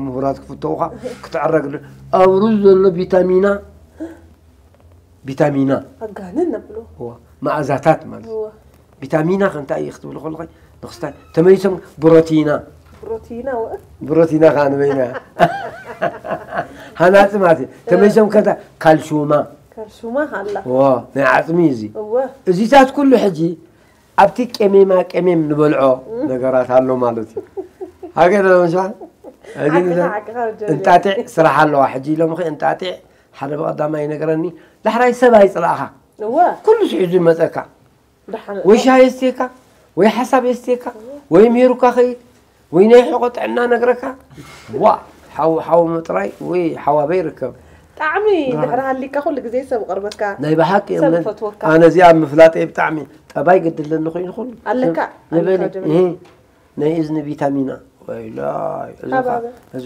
ምሁራት ክፍተውኻ ክትዕረግ ዶ? ኣብ ሩዝ ዘሎ ቪታሚና፣ ቪታሚና ኣጋንን ነብሎ እዋ፣ መኣዛታት ማለት እዩ። እወ ቪታሚና ከንታይ እዩ ክትብል ከለኸ ንክስታይ ተመይሶም ብሮቲና ፕሮቲና ወ ብሮቲና ከዓ ንበይና ሃናፂ ማለት እዩ። ተመይሶም ከንታ ካልሹማ ካልሹማ ኣላ ዎ ናይ ዓፅሚ እዩ እዚ። እወ እዚታት ኩሉ ሕጂ ኣብቲ ቀሜማ ቀሜም ንበልዖ ነገራት ኣሎ ማለት እዩ። ሃገር ለምሳ ዓቅኻ ዓቅኻ ጀሚሩ። እንጣጢዕ ስራሕ ኣለዋ ሕጂ ኢሎም ኸ እንጣጢዕ ሓደ ብቐዳማይ ይነገረኒ ዳሕራይ ሰብ ኣይፅላእኻ እወ ኩሉ ስሒዙ ይመፀካ ደሓን ወይ ሻሂ የስትየካ ወይ ሓሳብ የስትየካ ወይ ምሂሩካ ኸይድ ወይ ናይ ሕቆ ጥዕና ነግረካ ዋ ሓው ሓው ምጥራይ ወይ ሓዋበይ ይርከብ ጣዕሚ ድሕሪ ሃሊካ ኩሉ ግዜ ሰብ ይቐርበካ ናይ ብሓቂ ሰብ እምነት ይፈትወካ። ኣነ እዚኣ ምፍላጠይ ብጣዕሚ ጠባይ ግድለኒ ኮይኑ ኩሉ ኣለካ ንበሊ ኣለካ ጀሚሩ። እህ፣ ናይ እዝኒ ቪታሚና ወይላይ እዚ ሃባ ኸ- በል። እዚ